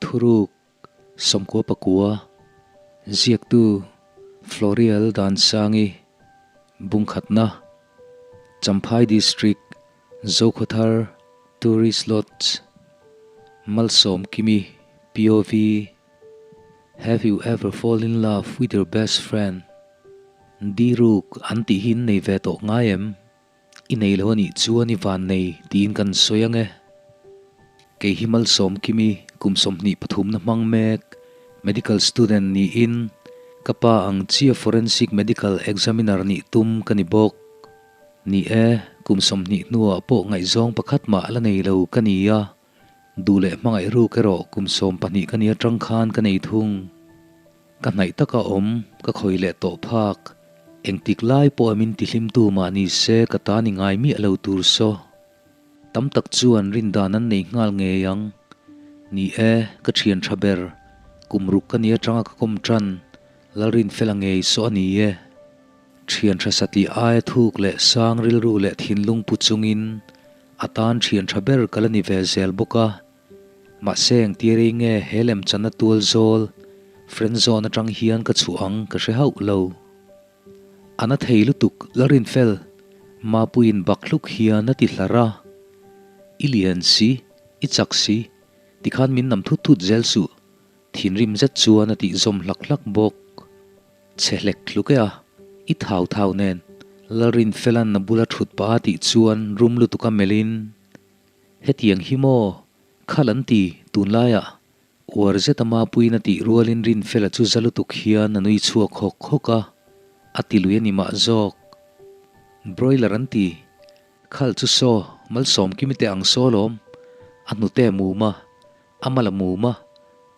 Thuruk, 99, Ziaktu, Florial Dansangi, Bungkhatna, Champhai District, Zokhawthar, Tourist Lodge, Malsawm Kimi, POV, Have you ever fall in love with your best friend? Diruk an tih hi in nei ve tawh ngai em? I nei lo a nih chuan i van nei tiin kan sawi ang e. Kei hi Malsawm Kimi kum 23 na hmang mek, medical student niin ka pa ang chia forensic medical examiner nih tum ka ni bawk. Ni e, kum 20 hnuah pawh ngaihzawng pakhat mah la nei lo ka ni a, duh leh hmangaih ruk erawh kum 12 ka ni atang khan ka nei thung. Ka hnaih taka awm, ka khawi leh tawh phak. Engtik lai pawh min tihlimtu mah ni se ka ta ni ngai miah lo tur saw. Tam tak chuan rindan an nei nghal ngei ang. Ni e, ka thian tha ber. Kum ruk ka ni atanga ka kawm tan, Lalrinfela ngei saw a ni e. Thian tha satliah aia thuk leh sang rilru leh thinlung pu chungin a tan thian tha ber ka la ni ve zel bawk a. Mahse engtir ei nge he lemchanna tual zawl, friend zone atang hian ka chhuah ang ka hre hauh lo. A na thei lutuk Lalrinfel, Mapuiin bak hluk hian a ti hlar a. I lian si, i chak si, tikhan min nam thut thut zel suh, thinrim zet chuan a tih zawm hlak hlak bawk. Chhe hlek hluk e a, i thau thau nen, Lalrinfela'n a bula thut pah a tih chuan rum lutuk a melhin, Hetiang hi maw? Khal an ti, tunlaiah. Uar zeta Mapuiin a tih rualin Rinfela chu za lutuk hian a nui chhuak hawk hawk a, a ti lui a ni mah zawk. Broiler an ti, Khal chu saw, malsawm kimi teh ang saw lawm. A hnute a mum a, a mal a mum a,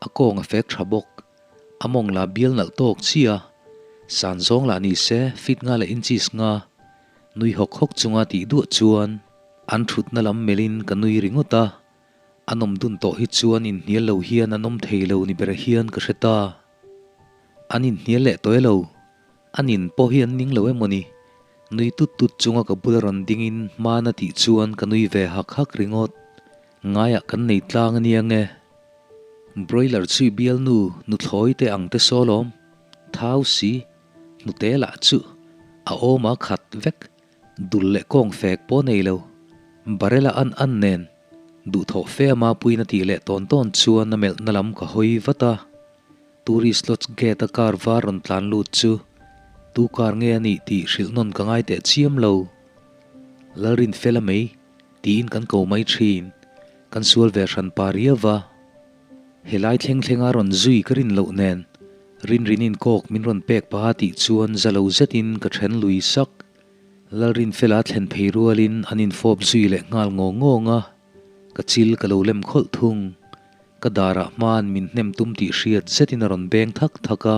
a kawng a fek tha bawk. A mawng lah bial nalh tawk chi a, san zawng lah ni se feet nga leh inches nga. Nui hawk hawk chunga tih duah chuan an thutna lam melhin ka nui ringawt a, an awm dun tawh hi chuan inhnial lo hian an awm thei lo ni ber hian ka hre ta. An inhnial leh tawh e lo, an in pawh hi an ning lo emaw ni? Nui tut tut chunga ka bula rawn dingin hmana tih chuan ka nui ve hak hak ringawt. Ngaiah kan nei tlang a nia nge? Broiler chui bialnu nuthlawi te ang te saw lawm, thau si, Hnute lah chu a awm a khat vek, dul leh kawng fek pawh nei lo. Barela an an nen duhthawh fe a Mapuiin a tih leh tawn tawn chuan a melhna lam ka hawi vat a. Tourist Lodge gate a car var rawn tlan lut chu tu car nge a nih tih hrilh nawn ka ngai teh chiam lo. Lalrinfela mai tiin kan ko mai thin, kan sual ve hran pa riau va. Helai thleng thlenga rawn zui ka rin loh nen Rinrinin kawk min rawn pek paha tih chuan za lo zetin ka then lui sak. Lalrinfela thlen phei rualin an infawp zui leh nghal ngawng ngawng a, ka chil ka lo lem khawlh thung. Ka darah hmaan min hnem tum tih hriat zetin a rawn beng thak thak a,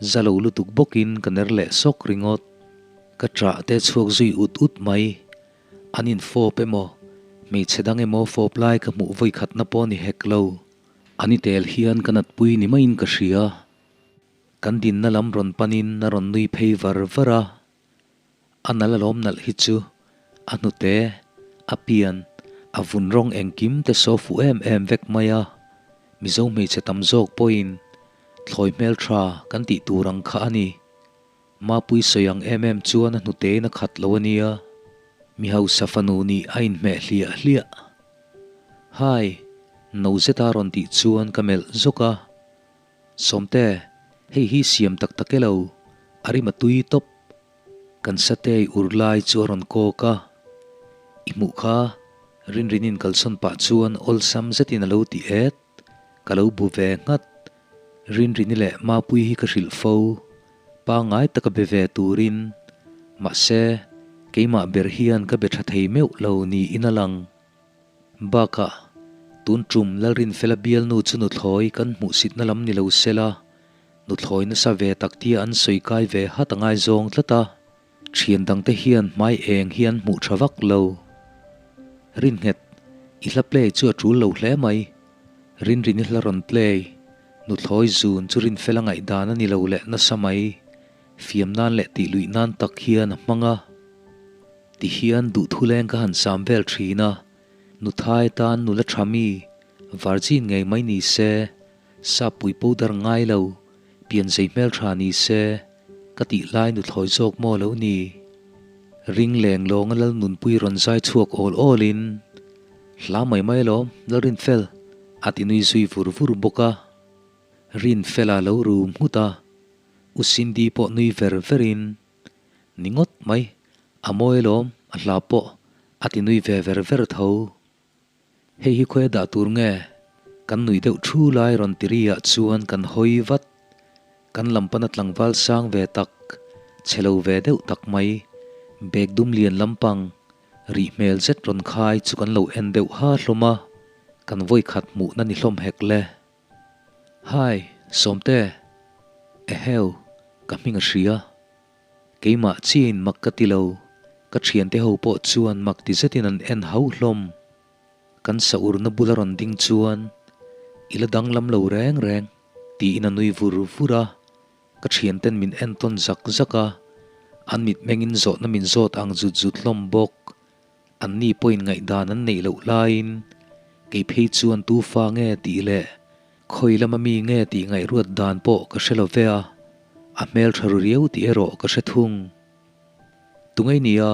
za lo lutuk bawkin ka ner leh sawk ringawt. Ka ṭah te chhuak zui ut ut mai. An infawp emaw, hmeichhe dang emaw fawp lai ka hmuh vawi khatna pawh ni hek lo. An i tel hian ka natpui ni maiin ka hria. Kan dinna lam rawn panin a rawn nui phei var var a. A nal alawm nalh hi chu a hnute, a pian, a vun rawng engkim te saw fuh em em vek mai a. Mizo hmeichhe tam zawk pawhin thlawi hmeltha kan tih tur ang kha a ni. Mapui sawi ang em em chuan a hnutein a khat lo a nia, mi hausa fanu nih a inhmeh hliah hliah. Hi! No zeta rawn tih chuan ka melh zawk a. Sawmte, hei hi siam tak tak e lo, a rim a tui tawp. Kan satei ur lai chu a rawn kawk a. I hmuh kha, Rinrinin kalsawn pah chuan awlsam zetin a lo ti et. Ka lo bu ve nghat. Rinrini leh Mapui hi ka hrilh fo. Pangngai taka be ve turin. Mahse, keimah ber hian ka be tha thei meuh lo niin a lang. Bakah, tun tum Lalrinfela bialnu chu nuthlawi kan hmuhsitna lam ni lo sela, nuthlawi nasa ve tak tia an sawi kai ve hat a ngaizawng tlat a. Thian dangte hian hmai eng hi an hmuh tha vak lo. Rinnghet, i hla play chu a tul lo hle mai. Rinrin i hla rawn play, nuthlawi zun chu rinfel a ngaihdan a ni lo leh nasa mai. Fiam nan leh tih luih nan tak hian a hmang a. Ti hian duhthuleng ka han sam vel thin a, nuthai tan nula tha mi. Virgin ngei mai ni se, Sappui powder ngai lo, pianzei hmeltha ni se, ka tih lai nuthlawi zawk maw lo ni? Ring leng lawnga Lal Nunpui rawn zai chhuak awl awlin, Hla mai mai alawm, Lalrinfel, a ti nui zui vur vur bawk a. Rinfela lo rum nghut a, U Cindy pawh nui ver verin, Ni ngawt mai, a mawi alawm, a hla pawh, a ti nui ve ver ver tho. Hei hi khawi a dah tur nge? Kan nuih deuh thu lai rawn ti ri ah chuan kan hawi vat. Kan lam pana tlangval sang ve tak, chhe lo ve deuh tak mai, bag dum lian lampang, rih hmel zet rawn khai chu kan lo en deuh ha hlawm a, kan vawi khat hmuhna ni hlawm hek le. Hi, Sawmte! Eheu, ka hming a hria. Keimah chiin mak ka ti lo, ka thiante ho pawh chuan mak ti zetin an en hauh hlawm. Kan sa urna bula rawn ding chuan, I la danglam lo reng reng, tiin a nui vur vur a. Ka thianten min entawn zak zak a, an mitmengin zawhna min zawt ang zut zut hlawm bawk. Anni pawhin ngaihdan an neih loh laiin, kei phei chuan tu fa nge tih leh khawi lama mi nge tih ngaihruat dan pawh ka hre lo ve a, a hmel tha ru riau tih erawh ka hre thung. Tungei nia,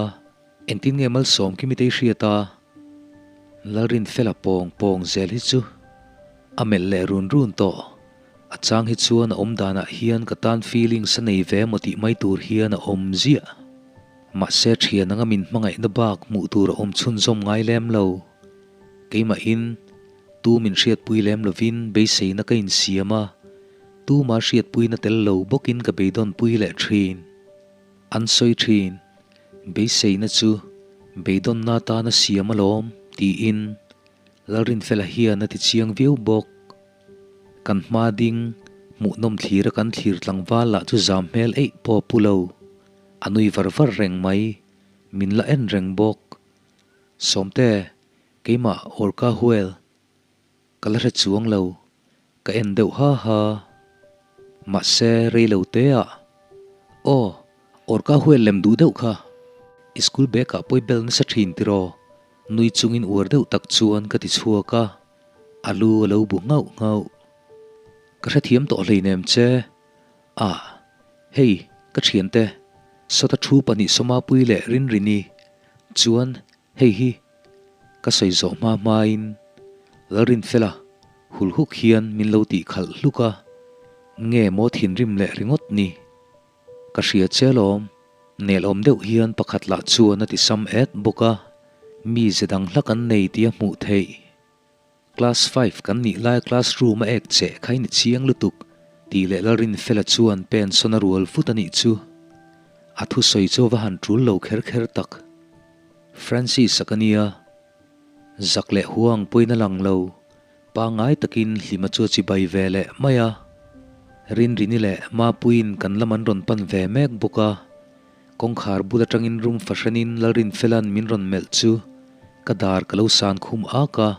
engtin nge malsawm khi mitei hriat a? Lalrinfela pawng pawng zel hi chu a melh leh run run tawh. A chang hi chuan a awm danah hian ka tan feelings a nei ve maw tih mai tur hian a awm ziah. Mahse thian anga min hmangaihna bak hmuh tur a awm chhunzawm ngai lem lo. Keimahin tu min hriatpui lem lovin beiseina ka insiam a, tuma hriatpuina tel lo bawkin ka beidawnpui leh thin. An sawi thin, beiseina chu beidawnna atana siam alawm tiin Lalrinfela hian a ti chiang viau bawk. Kan hma ding, hmuhnawm thlira kan thlir tlangval lah chu zam hmel eih pawh a pu lo. A nui var var reng mai, min la en reng bawk. Sawmte, keimah Orca Whale ka la hre chuang lo, ka en deuh ha ha. Mahse, rei lo te ah, Aw, Orca Whale lem duh deuh kha, i school bag ah pawi bel nasa thin tiraw? Nui chungin uar deuh tak chuan ka ti chhuak a, a lu a lo bu nghauh nghauh. Ka hrethiam tawh hleinem che. Ah, hei, ka thiante, sawta thu pahnih Sawmapui leh Rinrini chuan hei hi ka sawi zawh hma hmain Lalrinfela hul huk hian min lo tih khalh hluk a, nge maw thinrim leh ringawt ni? Ka hria che alawm, nelawm deuh hian pakhat lah chuan a ti sam et bawk a, mi ze dang hlak an nei tih a hmuh theih. Class five kan nih lai classroom a ek che kha i ni chiang lutuk tih leh Lalrinfela chuan pen sawn a rual vut a nih chu. A thusawi chu a va han tul lo kher kher tak. Francis a ka nia. Zak leh huang pawhin a lang lo. Pangngai takin hlima chu a chibai ve leh mai a. Rinrini leh Mapuiin kan lam an rawn pan ve mek bawk a. Kawngkhar bul atangin room fahranin Lalrinfela'n min rawn melh chu ka dar ka lo san khum ak a,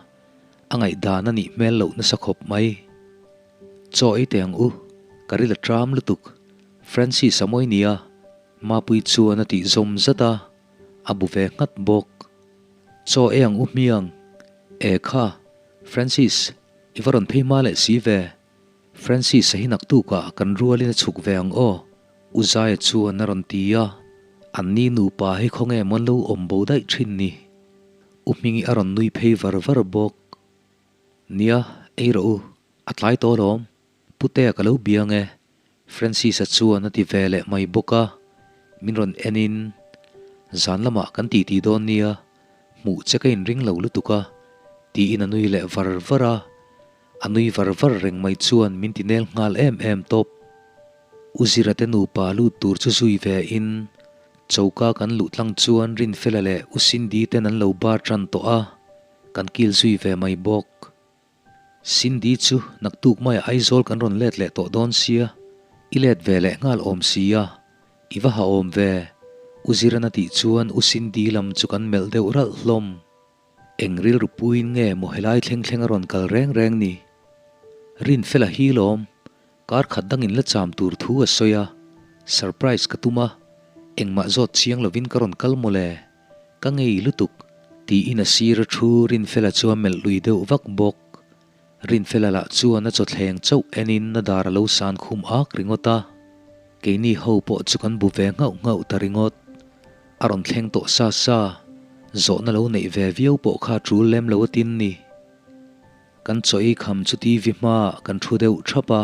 a ngaihdan a nih hmel loh nasa khawp mai. Chaw ei teh ang u, ka ril a tram lutuk, Francis a mawi nia, Mapuii chuan a tih zawm zat a, a bu ve nghat bawk. Chaw ei ang u hmiang, e kha, Francis, i va rawn phei hma leh si ve. Francis-a hi naktukah kan rualin a chhuk ve ang aw, U Zaia chuan a rawn ti a, anni nupa hi khawnge maw an lo awm bo daih thin ni? U Hmingi a rawn nui phei var var bawk. Nia, ei rawh u, a tlai tawh alawm, Putea ka lo biang e, Francis-a chuan a ti ve leh mai bawk a, min rawn enin, Zan lamah kan titi dawn nia, hmuh che ka inring lo lutuk a, tiin a nui leh var var a. A nui var var reng mai chuan min ti nel nghal em em tawp. U Zira te nupa lut tur chu zui ve in choka kan luh tlang chuan Rinfela leh U Cindy ten an lo bar tan tawh a, kan kil zui ve mai bawk. Cindy chu naktuk maiah Aizawl kan rawn let leh tawh dawn sia, i let ve leh nghal awm sia, i va ha awm ve, U Zira'n a tih chuan U Cindy lam chu kan melh deuh ralh hlawm. Eng rilru puiin nge maw helai thleng thleng a rawn kal reng reng ni? Rinfela hi lawm, kar khat dangin la cham tur thu a sawi a, surprise ka tum a, engmah zawt chiang lovin ka rawn kal mawle, ka ngei lutuk, tiin a sir a thu Rinfela chu a melh lui deuh vak bawk. Rinfela lah chuan a chawthleng chauh enin a dar a lo san khum ak ringawt a. Keini ho pawh chu kan bu ve nghauh nghauh ta ringawt. A rawn thleng tawh sa sa, zawhna lo neih ve viau pawh kha tul lem lo a tin ni. Kan chaw ei kham chu TV hmaah kan thu deuh thap a,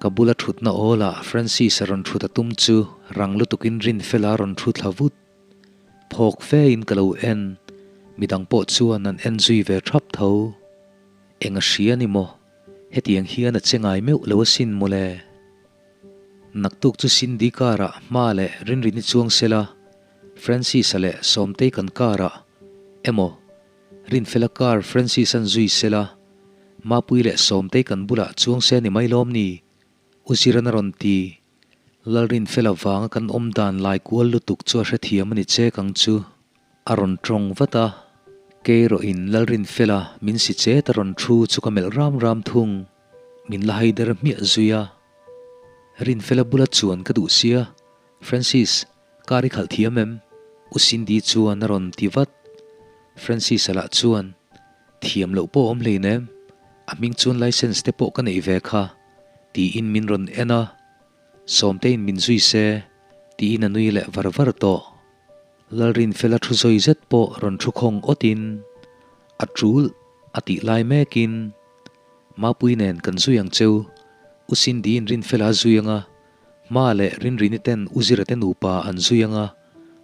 ka bula thutna awlah Francis a rawn thut a tum chu rang lutukin Rinfela a rawn thu thla vut. Phawk fe in ka lo en, midang pawh chuan an en zui ve thap tho. Eng a hria ni maw? Hetiang hian a che ngai meuh lo asin mawle. Naktuk chu Cindy car ah hma leh Rinrini chuang sela, Francis-a leh Sawmtei kan car ah emaw Rinfela car Francis-a'n zui sela, Mapui leh Sawmtei kan bulah chuang se ni mai lawm ni? U Ziran a rawn ti. Lalrinfela vanga kan awm dan lai kual lutuk chu a hrethiam a ni chek ang chu. A rawn tawng vat a, kei erawhin Lalrinfela min si chet a rawn thu chu ka melh ram ram thung. Min la haider hmiah zui a. Rinfela bula chuan ka duh sia, Francis, car i khalh thiam em? U Cindy chuan a rawn ti vat. Francis-a lah chuan, Thiam loh pawh awm hleinem, a hming chuan licence te pawh ka neih ve kha, tiin min rawn en a. Sawmtein min zui se, tiin a nui leh var var tawh. Lalrinfela thu zawi zet pawh rawn thu khawng awtin, A tul a tih lai mekin, Mapui nen kan zui ang cheu, U Cindy-in Rinfela a zui ang a, Hma leh Rinrini ten U Zira te nupa an zui ang a,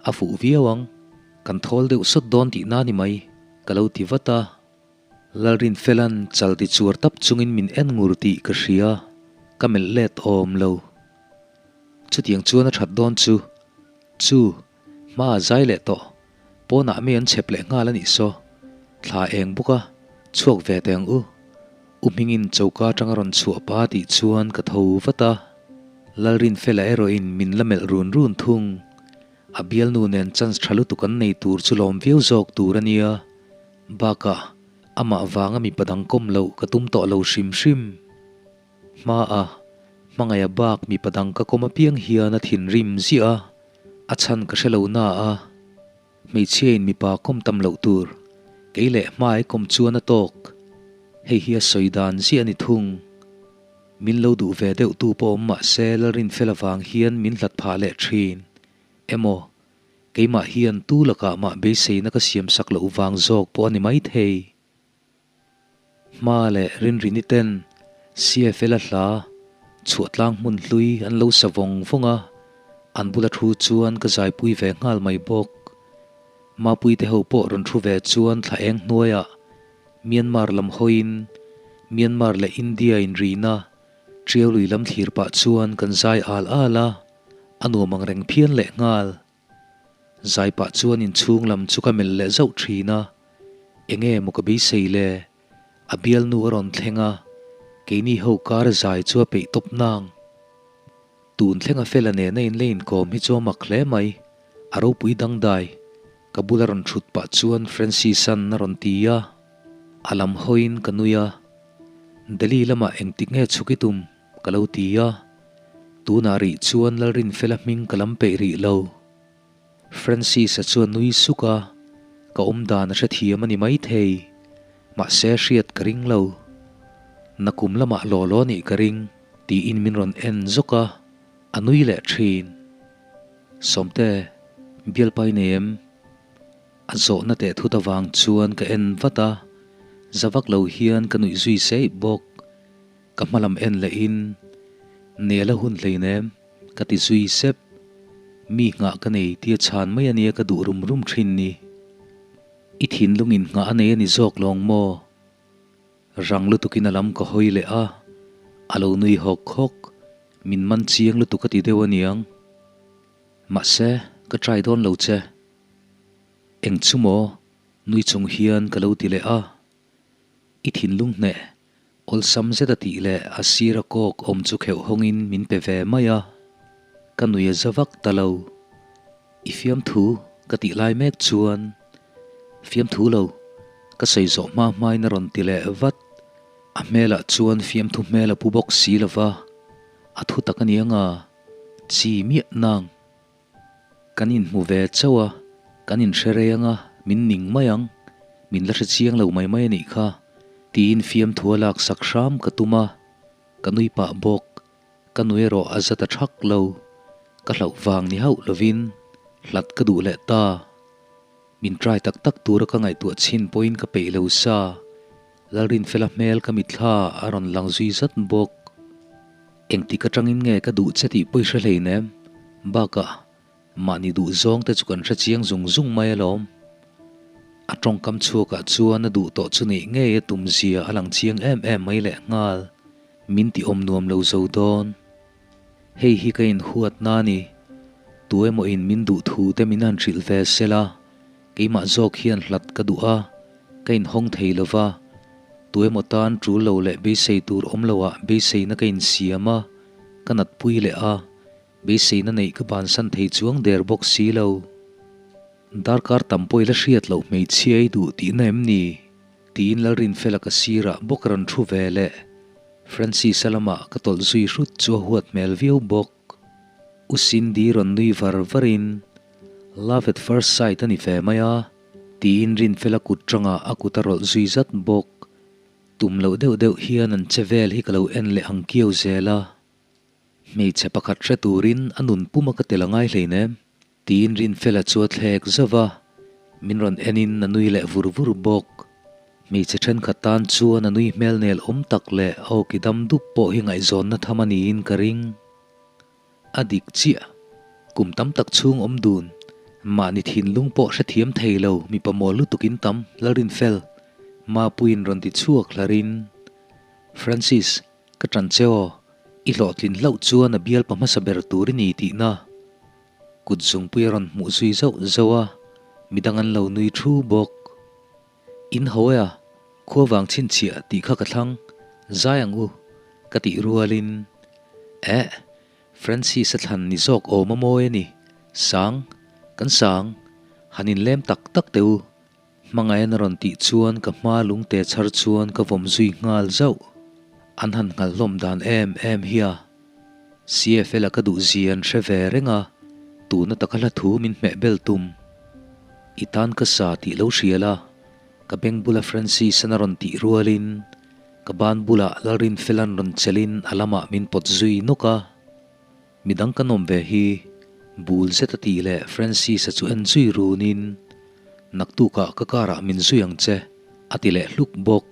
a fuh viau ang. Kan thawl deuh sawt dawn tih na ni mai, ka lo ti vat a. Lalrinfela'n chal ti chuar tap chungin min en ngur tih ka hria, ka melh let awm lo. Chutiang chuan a that dawn chu. Chu, hma a zai leh tawh. Pawnah mi an chhep leh nghal a nih saw. Thla eng bawk a, chhuak ve teh ang u. U Hmingin choka atanga rawn chhuah pa tih chuan ka tho vat a. Lalrinfela erawhin min la melh run run thung. A bialnu nen chance tha lutuk an nei tur chu lawm viau zawk tur a nia. Bakah, amah vanga mipa dang kawm loh ka tum tawh lo hrim hrim. Hma a, hmangaih a bak mipa dang ka kawm apiang hian a thinrim ziah a, a chhan ka hre lo na a, hmeichhia in mipa kawm tam loh tur, kei leh hmai kawm chuan a tawk. Hei hi a sawi dan ziah a ni thung. Min lo duh ve deuh tu pawh awm mah se Lalrinfela vang hian min hlat phah leh thin. Emaw, keimah hian tu lakah mah beiseina ka siam sak loh vang zawk pawh a ni maithei. Hma leh Rinrini ten CFL-a hla chhuahtlang hmun hlui an lo sa vawng vawng a, an bula thu chuan ka zaipui ve nghal mai bawk. Mapuite ho pawh rawn thu ve chuan thla eng hnuaiah Myanmar lam hawiin Myanmar leh India inrihna Tiaului lam thlir pah chuan kan zai al al a, a nuam ang reng phian leh nghal. Zai pah chuan inchhung lam chu ka melh leh zauh thin a, enge maw ka beisei le? A bialnu a rawn thleng a, keini ho kar zai chu a peih tawp nang. Tun thlenga Fela nena in la inkawm hi chu a mak hle mai, a ropui dangdai. Ka bula rawn thut pah chuan Francis-a'n a rawn ti a, a lam hawiin ka nui a, Delhi lamah engtik nge chhuk i tum? Ka lo ti a, tunah rih chuan Lalrinfela hming ka lam peih rih lo. Francis-a chuan nui suk a, ka awm dan a hrethiam a ni maithei, mahse hriat ka ring lo. Nakum lamah law law nih ka ring, tiin min rawn en zawk a, a nui leh thin. Sawmte, bialpa i nei em? A zawhna teh thut avang chuan ka en vat a, za vak lo hian ka nuih zui seih bawk. Ka hma lam en leh in, Nel a hun hleinem, ka ti zui sep. Mi nghah ka nei tia chhan mai a nia ka duh rum rum thin ni. I thinlung in nghah a nei a ni zawk lawng maw? Rang lutukin a lam ka hawi leh a, a lo nui hawk hawk, min man chiang lutuk a ti deuh a niang. Mahse, ka try dawn lo che. Eng chu maw? Nui chung hian ka lo ti leh a. I thinlung hneh Awlsam zet a tih leh a sira kawk awm chu kheuh hawngin min pe ve mai a, ka nui a za vak ta lo. I fiamthu ka tih lai mek chuan fiamthu lo ka sawi zawh hma hmain a rawn ti leh vat. A hmelah chuan fiamthu hmel a pu bawk si lo va, a thu tak a ni anga chi miah nang. Kan inhmu ve chauh a, kan inhre rei anga min ning mai ang, min la hre chiang lo mai mai a nih kha. Tiin fiamthu a laksak hram ka tum a, ka nui pah bawk. Ka nui erawh a za ta thak lo. Ka hlauh vang ni hauh lovin hlat ka duh leh ta. Min try tak tak tura ka ngaihtuah chhin pawhin ka peih lo sa. Lalrinfela hmel ka mitthla a rawn lang zui zat bawk. Engtik atangin nge ka duh che tih pawi hre hleinem? Bakah Mahni duh zawng te chu kan hre chiang zung zung mai alawm. A tawngkam chhuakah chuan a duh tawh chu neih ngei a tum zia a lang chiang em em mai leh nghal. Min ti awm nuam lo zo dawn. Hei hi ka inhuatna a ni. Tu emaw in min duh thu te min han hrilh ve sela, keimah zawk hian hlat ka duh a, ka inhawng thei lo va. Tu emaw tan tul lo leh beisei tur awm loah beiseina ka insiam a, ka natpui leh a. Beiseina neih ka bansan thei chuang der bawk si lo. Darkar tam pawh i la hriat loh hmeichhia i duh tihna em ni? Tiin Lalrinfela ka sirah bawk rawn thu ve leh Francis-a lamah ka tawlh zui hrut chu a huat hmel viau bawk. U Cindy rawn nui var varin, Love at first sight a ni ve mai a, tiin Rinfela kut tangah a kut a rawlh zui zat bawk. Tum loh deuh deuh hian an che vel hi ka lo en leh ang kiau zel a. Hmeichhe pakhat hre turin a nun puma ka tel a ngai hleinem, tiin Rinfela chu a thlek zauh a, min rawn enin a nui leh vur vur bawk. Hmeichhe thenkhat tan chuan a nui hmel nel awm tak leh a awki dam dup pawh hi ngaihzawnna tham a niin ka ring. A dik chiah. Kum tam tak chhung awm dun, mahni thinlung pawh hrethiam thei lo mipa mawl lutukin tam, Lalrinfel, Mapuiin rawn ti chhuak hlarin, Francis, Ka ṭan che aw, i hlawhtlin hlauh chuan a bialpa hmasa ber tur i ni tihna. Kut zungpui a rawn hmuh zui zauh zauh a, midang an lo nui thu bawk. In ho e a, khua vang chhinchhiah tih kha ka thlang, zai ang u, ka tih rualin, Eh, Francis-a thlan ni zawk awm a mawi a ni, Sang, kan sang, han inlem tak tak teh u, Hmangaian a rawn tih chuan ka hma lungte chhar chuan ka vawm zui nghal zauh. An han nghal hlawm dan em em hi a. CFL a ka duh zia an hre ve reng a, tuna taka hla thu min hmeh bel tum. I tan ka sa tih lo hria la, ka beng bula Francis-an a rawn tih rualin ka ban bulah Lalrinfela'n rawn chelhin a lamah min pawt zui nawk a. Midang kan awm ve hi, bul zet a tih leh Francis-a chu en zui runin, Naktukah ka car-ah min zui ang che, a ti leh hluk bawk.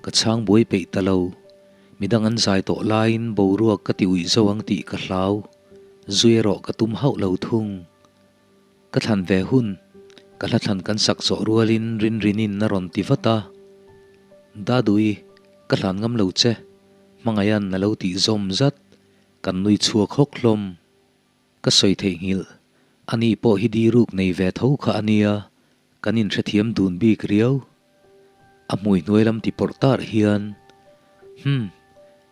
Ka chhang buai peih ta lo. Midang an zai tawh laiin boruak ka ti uih zo ang tih ka hlau. Zui erawh ka tum hauh lo thung. Ka thlan ve hun, ka hla thlan kan sak zawh rualin Rinrinin a rawn ti vat a. Dadui, ka hlan ngam lo che, Hmangaihan a lo tih zawm zat. Kan nui chhuak hawk hlawm. Ka sawi theihnghilh. Ani pawh hi diruk nei ve tho kha a nia, kan inhrethiam dun bik riau. A hmui hnuai lam ti pawrh tarh hian, Hum,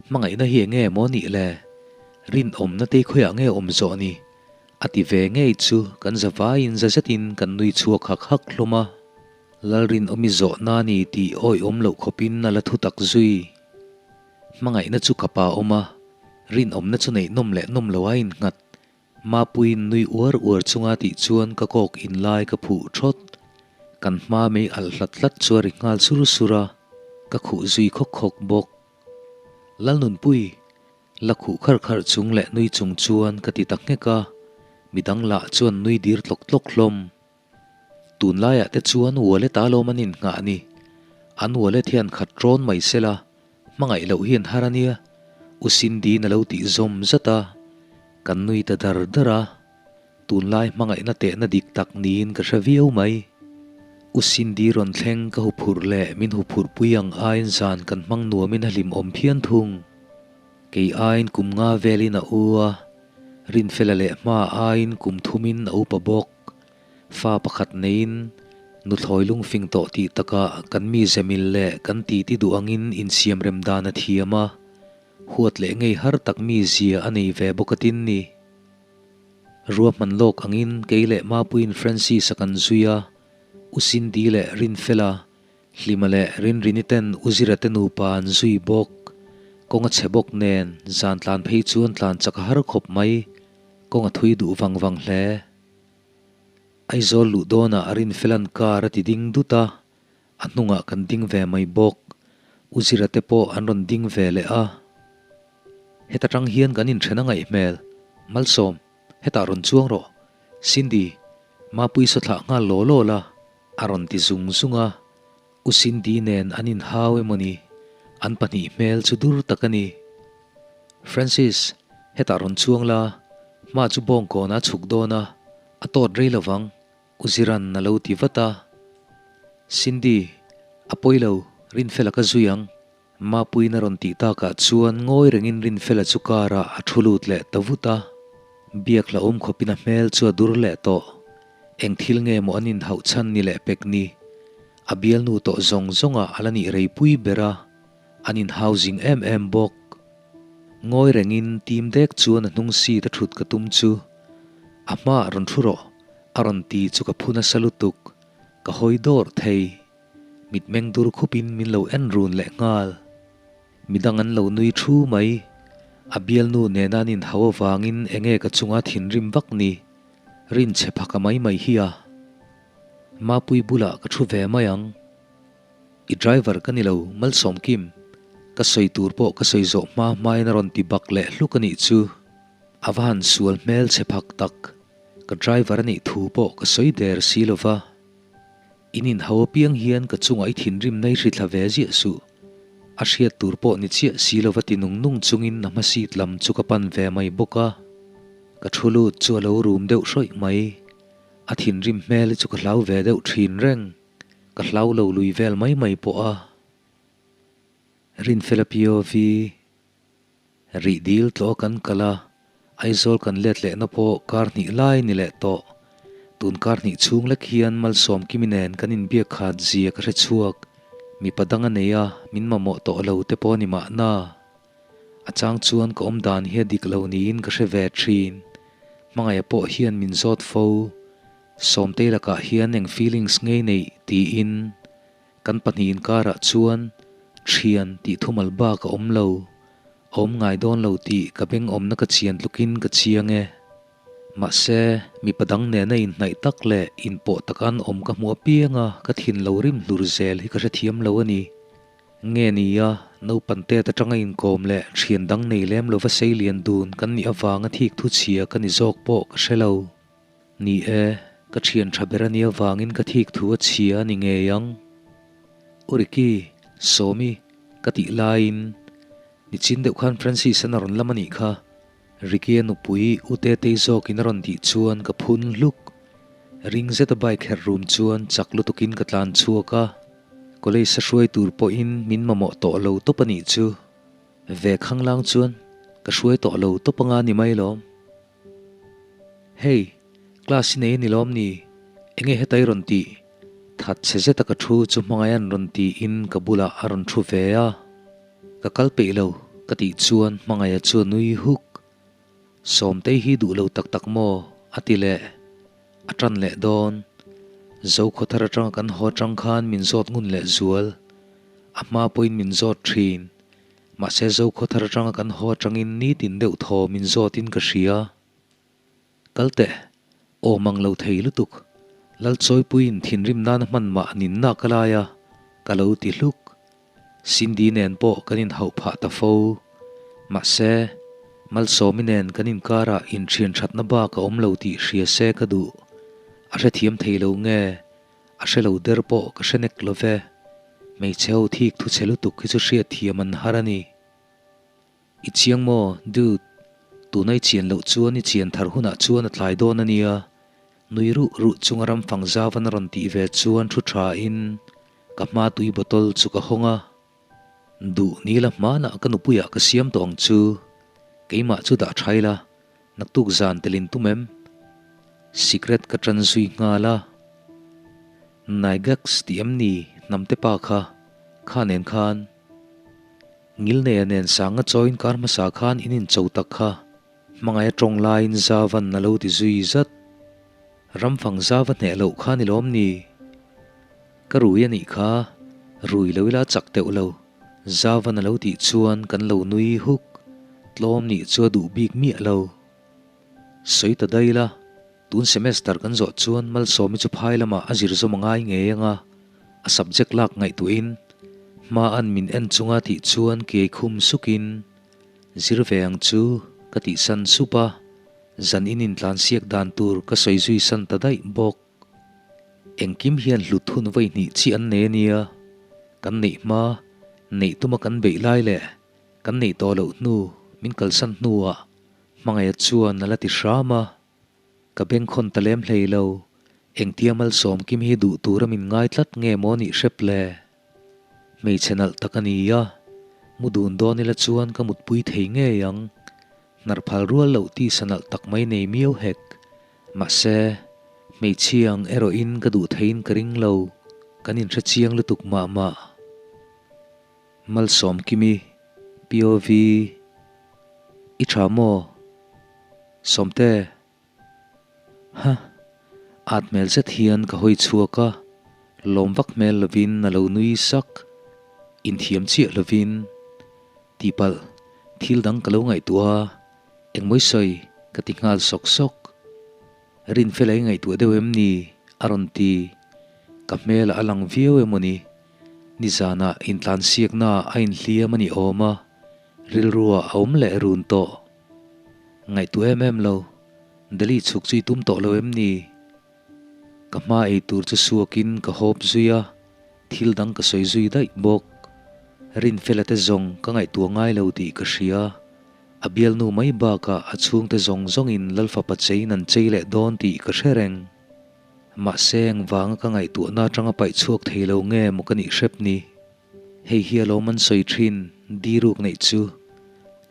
hmangaihna hi enge maw nih le? Rinawmna te khawiah nge awm zawh ni? A ti ve ngei chu kan za vaiin za zetin kan nui chhuak hak hak hlawm a. Lalrinawmi zawhna ni tih awihawm loh khawpin a la thutak zui. Hmangaihna chu ka pa awm a, rinawmna chu neih nawm leh nawm lo a innghat. Mapuiin nui uar uar chunga tih chuan ka kawk inlai ka phuh thawt. Kan hma mei alh hlat hlat chu a ri nghal sur sur a, ka khuh zui khawk khawk bawk. Lalnunpui, la khuh kharh kharh chung leh nui chung chuan ka ti ta nghek a, midang lah chuan nui dir tlawk tlawk hlawm. Tunlaiah te chuan wallet a lawm an innghah ni. An wallet hian khat rawn mai sela, hmangaih loh hi an har a nia, U Cindy-in a lo tih zawm zat a, kan nui ta dar dar a. Tunlai hmangaihna tehna dik tak niin ka hre viau mai. U Cindy rawn thleng ka huphurh leh min huphurhpui ang aiin zan kan hmang nuamin a hlimawm phian thung. Kei aiin kum nga velin a u a, Rinfela leh hma aiin kum thumin a upa bawk. Fa pakhat neiin nuthlawi lungfing tawh tih takah kan mi zemil leh kan titi duh angin insiamrem dan a thiam a, huat leh ngei har tak mi zia a nei ve bawk atin ni. Ruahman lawk angin kei leh Mapuiin Francis-a kan zui a, U Cindy leh Rinfela, Hlima leh Rinrini ten U Zira te nupa an zui bawk. Kawng a chhe bawk nen zan tlan phei chuan tlan chak a har khawp mai, kawng a thui duh vang vang hle. Aizawl luh dawnah Rinfela'n car a ti ding dut a, a hnungah kan ding ve mai bawk. U Zira te pawh an rawn ding ve leh a. Heta tang hian kan inthen a ngaih hmel. Malsawm, hetah rawn chuang rawh. Cindy, Mapui saw thlah nghal law law la, a rawn ti zung zung a. U Cindy nen an inhau emawni? An pahnih hmel chu dur tak a ni. Francis, hetah rawn chuang la, hma chu bawngkawn a chhuk dawn a, a tawt rei lovang. U Ziran a lo ti vat a. Cindy, a pawi lo, Rinfela ka zui ang. Mapuiin a rawn tih takah chuan ngawi rengin Rinfela chu car ah a thu lut leh ta vut a. Biak hlauhawm khawpin a hmel chu a dur leh tawh. Eng thil nge maw an inhauh chhan ni leh pek ni? A bialnu tawh zawng zawngah a la nih reipui ber a, an inhau zing em em bawk. Ngawi rengin tim dek chuan a hnung seat a thut ka tum chu a hmaah rawn thu rawh a rawn ti chu ka phu nasa lutuk, ka hawi dawrh thei. Mitmeng dur khupin min lo en run leh nghal. Midang an lo nui thu mai. A bialnu nena an inhau avangin enge ka chunga thinrim vak ni? Rinchhe phaka mai mai hi a. Mapui bulah ka thu ve mai ang. I driver ka ni lo, Malsawmkim. Ka sawi tur pawh ka sawi zawh hma hmain a rawn ti bak leh hluk a nih chu. A va han sual hmel chhe phak tak. Ka driver a nih thu pawh ka sawi der si lo va. In inhau apiang hian ka chungah i thinrim nai hri thla ve ziah suh. A hriat tur pawh ni chiah si lo va ti nung nung chungin a hma seat lam chu ka pan ve mai bawk a. Ka thu lut chu a lo rum deuh hrawih mai. A thinrim hmel hi chu ka hlau ve deuh thin reng. Ka hlau lo lui vel mai mai pawh a. Rinfela POV. Rih dil tlawh kan kal a, Aizawl kan let lehna pawh kar hnih lai ni leh tawh. Tun kar hnih chhung lek hian Malsawm Kimi nen kan inbiak khat zia ka hre chhuak. Mipa dang a nei a, min mamawh tawh lo te pawh a ni mahna. A chang chuan ka awm dan hi a dik lo niin ka hre ve thin. Hmangaih pawh hian min zawt fo. Sawmtei lakah hian eng feelings ngei neih tiin. Kan pahnih inkarah chuan thian tih thumal bak a awm lo, a awm ngai dawn lo tih ka beng awmna ka chian tlukin ka chiang e. Mahse, mipa dang nena inhnaih tak leh inpawh taka an awm ka hmuh apianga ka thin lo rim hlur zel hi ka hrethiam lo a ni. Nge nia, naupan tet atanga inkawm leh thian dang nei lem lova sei lian dun kan nih avanga thik thu chhia ka ni zawk pawh ka hre lo. Ni e, ka thian tha ber a nia vangin ka thik thu a chhia a ni ngei ang. U Ricky, Sawmi, ka tih laiin nichin deuh khan Francis-an a rawn lam a nih kha. Ricky-a nupui U Tetei zawkin a rawn tih chuan ka phun hluk. Ring zeta bike herh rum chuan chak lutukin ka tlan chhuak a, college a hruai tur pawhin min mamawh tawh lo tawp a nih chu. Ve khanglang chuan ka hruai tawh lo tawp anga ni mai lawm. Hey, class i nei a ni lawm ni? Enge heta i rawn tih? That chhe zeta ka thu chu hmangaih an rawn tiin ka bulah a rawn thu ve a. Ka kal peih lo, ka tih chuan hmangaih chu a nui huk. Sawmtei hi duh lo tak tak maw? a ti leh. A tan leh dawn. Zokhawthar atanga kan haw atang khan min zawt ngun leh zual. A hma pawhin min zawt thin. Mahse Zokhawthar atanga kan haw atangin nitin deuh thaw min zawtin ka hria. Kal teh, awm ang lo thei lutuk. Lalchawipuiin thinrim nana hman mah ninna ka lai a, ka lo ti hluk. Cindy nen pawh kan inhauh phah ta fo. Mahse, Malsawmi nen kan inkarah inthian thatna bak a awm lo tih hria se ka duh. A hrethiam thei lo nge? A hre lo der pawh ka hre nek lo ve. Hmeichhe ho thik thu chhe lutuk hi chu hriat thiam an har a ni. I chiang maw, dude? Tuna i chian loh chuan i chian thar hunah chuan a tlai dawn a nia. Nui ruh ruh chunga ramfang zauvan a rawn tih ve chuan thu tha in ka hma tui bottle chu ka hawng a. Duh ni la hmanah ka nupuiah ka siam tawh ang chu. Keimah chu dah tha ila, naktuk zan telin tum em? Sikret ka tan zui nghal a. Naigax tih em ni hnamte pa kha, kha nen khan. Ngilneia nen sanga chawiin kar hmasa khan in incho tak kha. Hmangaih a tawng laiin Zavan a lo ti zui zat. Ramfang Zava hneh loh kha ni lawm ni? Ka rui a nih kha, rui lo ila chak teuh lo. Zavan a lo tih chuan kan lo nui huk. Tlawm nih chu a duh bik miah lo. Sawi ta daih la, tun semester kan zawh chuan Malsawmi chu phai lamah a zir zawm a ngai ngei ang a, a subject lak ngaihtuahin. Hma an min en chunga tih chuan kiai khum sukin, Zir ve ang chu, ka tihsan sup a, zan in intlansiak dan tur ka sawi zui san ta daih bawk. Engkim hian hlut hun vawi hnih chi an nei a nia, kan neih hma, neih tuma kan beih lai leh kan neih tawh loh hnu, min kalsan hnuah Hmangaih chuan a la ti hram a. Ka bengkhawn ta lem hlei lo, engtia malsawm kim hi duh tura min ngai tlat nge maw nih hrep le? Hmeichhe nalh tak a ni a, mu dun dawn ila chuan ka mutpui thei ngei ang. Hnarh phal rual loh tisa nalh tak mai nei miau hek. Mahse, hmeichhia ang erawhin ka duh theiin ka ring lo, kan inhre chiang lutuk mah mah. Malsawm Kimi, POV, I tha maw? Sawmte, Ha! At hmel zet hian ka hawi chhuak a, lawm vak hmel lovin a lo nui sak. Inthiam chiah lovin, Tihpalh, thil dang ka lo ngaihtuah a, engmawi sawi ka ti nghal sawk sawk. Rinfela i ngaihtuah deuh em ni? a rawn ti. Ka hmelah a lang viau emaw ni? Nizanah intlansiaknaah a inhliam a ni awm a, rilruah a awm leh run tawh. Ngaihtuah em em lo, Delhi chhuk chu i tum tawh lo em ni? Ka hma ei tur chu suakin ka hawp zui a, thil dang ka sawi zui daih bawk. Rinfela te zawng ka ngaihtuah ngai lo tih ka hria. A bialnu mai bakah a chhungte zawng zawngin Lalfapa cheiin an chei leh dawn tih ka hre reng. Mahse engvanga ka ngaihtuahna atanga paih chhuak thei lo nge maw ka nih hrep ni? Hei hi alawm an sawi thin, diruk neih chu.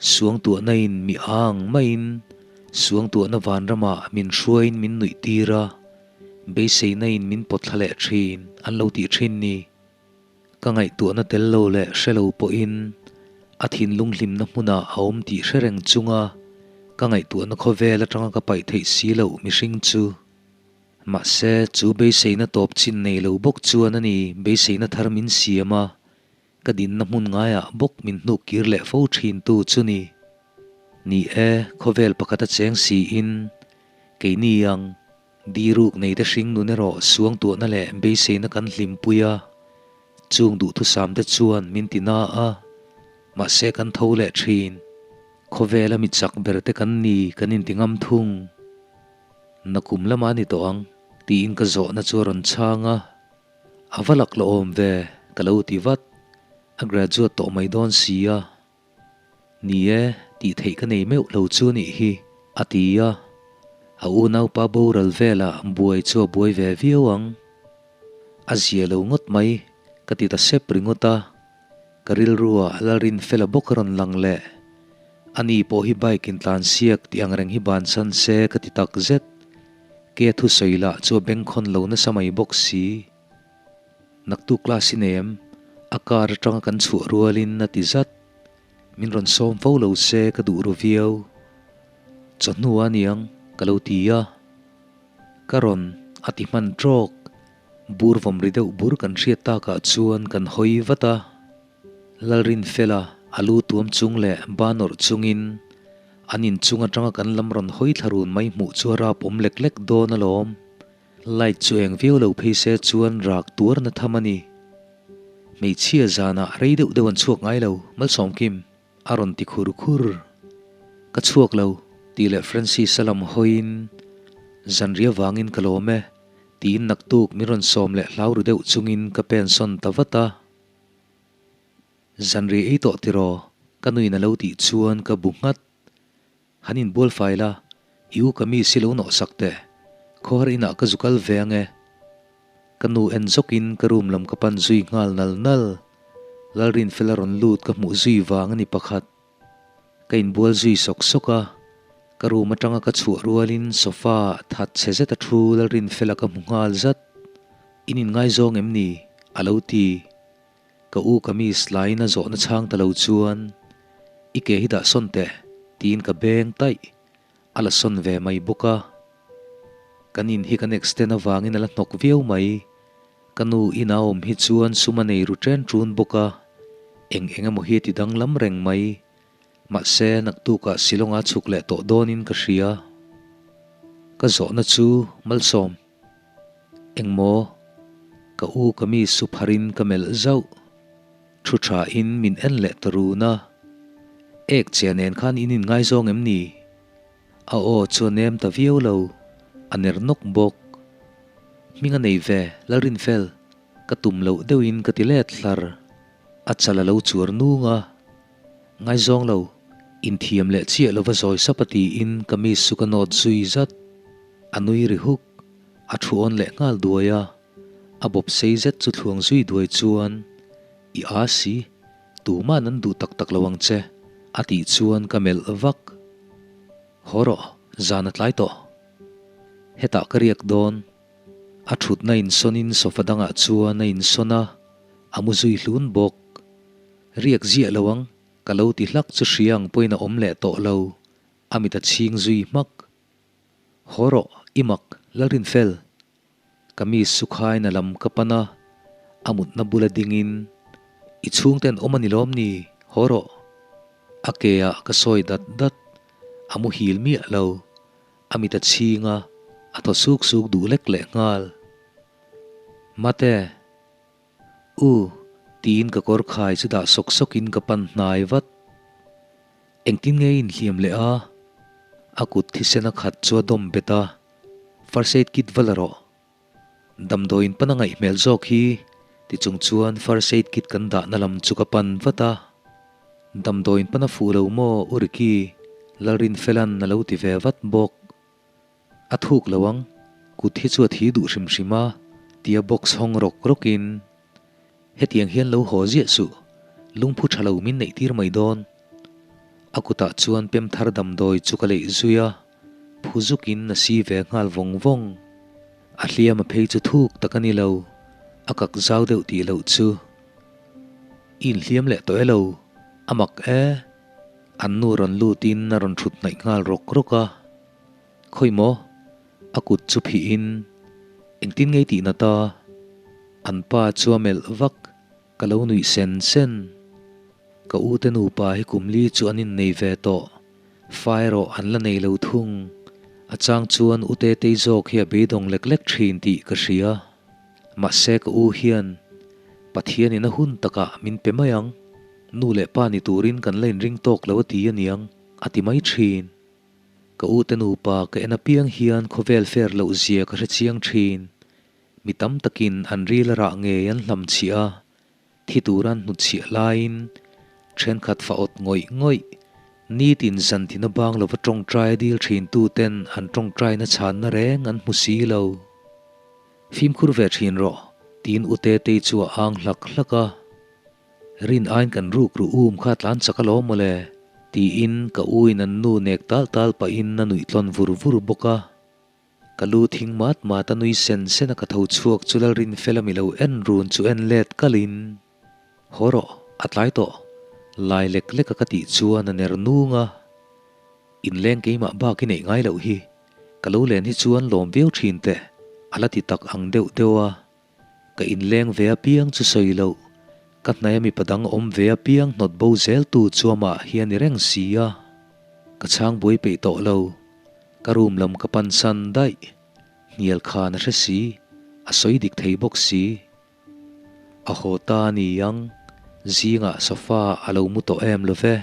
Suangtuahna in mi ang maiin suangtuahna vanramah min hruaiin min nuih tir a, beiseina in min pawt thla leh thin an lo tih thin ni. Ka ngaihtuahna tel lo leh hre lo pawhin a thinlung hlimna hmunah a awm tih hre reng chunga ka ngaihtuahna khawvel atanga ka paih theih si loh mihring chu. Mahse, chu beiseina tawp chin nei lo bawk chuan a ni beiseina thar min siam a, ka dinna hmun ngaiah bawk min hnuk kir leh fo thin tu chu ni. Ni e, khawvel pakhat a cheng siin, keini ang, diruk nei te hring nun erawh suangtuahna leh beiseina kan hlimpui a, chung duhthusam te chuan min ti na a, mahse kan tho leh thin. Khawvela mi chak ber te kan ni kan inti ngam thung. Nakum lamah a ni tawh ang, tiin ka zawhna chu a rawn chhang a. A va lak la awm ve, ka lo ti vat. A graduate tawh mai dawn si a. Ni e, tih theih ka nei meuh lo chu nih hi, a ti a. A unaupa boral velah buai chu a buai ve viau ang. A zia lo ngawt mai, ka ti ta sep ringawt a. Ka rilruah Lalrinfela bawk a rawn lang leh. Ani pawh hi bike in tlan siak tih ang reng hi bansan se ka ti tak zet. Ke thusawi lah chu a bengkhawn lo nasa mai bawk si. Naktuk class i nei em? A car atanga kan chhuah rualin a ti zat. Min rawn sawm fo lo se ka duh ru viau. Chawhnu a niang ka lo ti a. Ka rawn a ti hman trawk. Bur vawm ri deuh bur kan hriat takah chuan kan hawi vat a. Lalrinfela a lu tuam chung leh ba nawrh chungin an inchung atanga kan lam rawn hawi thla run mai hmuh chu a rap awm lek lek dawn alawm. Light chu eng viau lo phei se chuan rak tuar na tham a ni. Hmeichhia zanah rei deuh deuh an chhuak ngai lo, Malsawmkim a rawn ti khur khur. Ka chhuak lo, tih leh Francis-a lam hawiin zanriah vangin ka lawm e, tiin naktuk min rawn sawm leh hlau ru deuh chungin ka pensawn ta vat a. Zanri ei tawh tiraw? Ka nuin a lo tih chuan ka bu nghat. Han inbual fai la, i u kamis hi lo nawh sak teh. Khawhar inah ka zu kal ve ang e. Ka nu en zawkin ka room lam ka pan zui nghal nal nal. Lalrinfela rawn lut ka hmuh zui vang a ni pakhat. Ka inbual zui sawk sawk a, ka room atanga ka chhuah rualin sofa that chhe zet a thu Lalrinfela ka hmu nghal zat. In inngaizawng em ni? A lo ti. Ka u kamis laiin a zawhna chhang ta lo chuan, I ke hi dah sawn teh, tiin ka beng taih. A la sawn ve mai bawk a. Kan in hi kan extend avangin a la hnawk viau mai. Ka nu ina awm hi chuan sum a nei ru ṭen ṭun bawk a, eng eng emaw hi a ti danglam reng mai. Mahse, naktukah Shillong-a chhuk leh tawh dawnin ka hria. Ka zawhna chu Malsawm. Engmaw? Ka u ka mi su pharin ka melh zauh. Thu tha in min en leh ta run a. Ek che nen khan in inngaizawng em ni? A aw chu a nem ta viau lo, a ner nawk bawk. Hming a nei ve, Lalrinfel, ka tum loh deuhin ka ti let hlar. A chal a lo chuar nung a. Ngaizawng lo, inthiam leh chiah lova zawi sap a tiin kamis chu ka nawt zui zat. A nui ri huk, a thu awn leh nghal duai a. A bawp sei zet chu thluang zui duai chuan, I aa si, tuma'n an duh tak tak lo ang che, a tih chuan ka melh vak. Haw rawh, zan a tlai tawh. Hetah ka riak dawn. A thutna insawnin sofa dangah chuan a insawn a, a mu zui hlun bawk. Riak ziah lo ang, ka lo ti hlak chu hria ang pawhin a awm leh tawh lo, a mit a chhing zui hmak. Haw rawh, i mak, Lalrinfel. Kamis chu khaina lam ka pan a, a mutna bula dingin, I chhungte an awm a ni lawm ni? Haw rawh. A ke ah ka sawi dat dat, a muhil miah lo, a mit a chhing a, a thaw suk suk duh lek leh nghal. Mate. U, tiin ka kawr khai chu dah sawk sawkin ka pan hnai vat. Engtin nge i inhliam leh a? A kut thisen a khat chu a dawm bet a, First aid kit va la rawh. Damdawiin pan a ngaih hmel zawk hi ti chung chuan first aid kit kan dahna lam chu ka pan vat a. Damdawiin pan a fuh lo maw U Ricky, Lalrinfela'n a lo ti ve vat bawk. A thuk lo ang, kut hi chu a thi duh hrim hrim a, tia box hawng rawk rawkin, Hetiang hian lo haw ziah suh, lungphu tha lo min neih tir mai dawn. A kutah chuan pem thar damdawi chu ka leih zui a, phu zukin a si ve nghal vawng vawng. A hliam a phei chu thuk tak a ni lo, a kak zau deuh tih loh chu. I inhliam leh tawh e lo, a mak e. An nu rawn lutin a rawn thut hnaih nghal rawk rawk a. Khawi maw? A kut chu phihin engtin ngei tih nata? An pa chu a melh vak, ka lo nuih sen sen. Ka u te nupa hi kum li chu an innei ve tawh, fa erawh an la nei lo thung. A chang chuan u Tetei zawk hi a beidawng lek lek thin tih ka hria. Mahse ka u hian Pathianin a hun takah min pe mai ang, nu leh pa ni turin kan la inring tawk lo a ti aniang a ti mai thin. Ka u te nupa ka en apiang hian khawvel fair loh zia ka hre chiang thin. Mi tam takin an ril a rah ngei an hlam chhiah a, thi tur an hnutchhiah laiin thenkhat fa awt ngawih ngawih, nitin zan tina bang lova tawngtai dil thin tu ten an tawngtaina chhanna reng an hmu si lo. Fimkhur ve thin rawh, tiin u Tetei chu a ang hlak hlak a. Rin aiin kan ruk ru um kha tlan chak alawm mawle, tiin ka u in an nu nek tal tal pahin a nuih tlawn vur vur bawk a. Ka lu thing mat mat a nui sen sen a ka tho chhuak chu Lalrinfela mi lo en run chu en let kalin, Haw rawh, a tlai tawh, lai lek lek a ka tih chuan a ner nung a. Inleng keimah bak i neih ngai loh hi, ka lo len hi chuan lawm viau thin teh, a la ti tak ang deuh deuh a. Ka inleng ve apiang chu sawi loh, ka hnaia mipa dang awm ve apiang hnawt bo zel tu chu amah hi a ni reng si a. Ka chhang buai peih tawh lo, ka room lam ka pan san daih, hnial khan a hre si, a sawi dik thei bawk si. A haw ta a ni ang, zingah sofa a lo mu tawh em lo ve.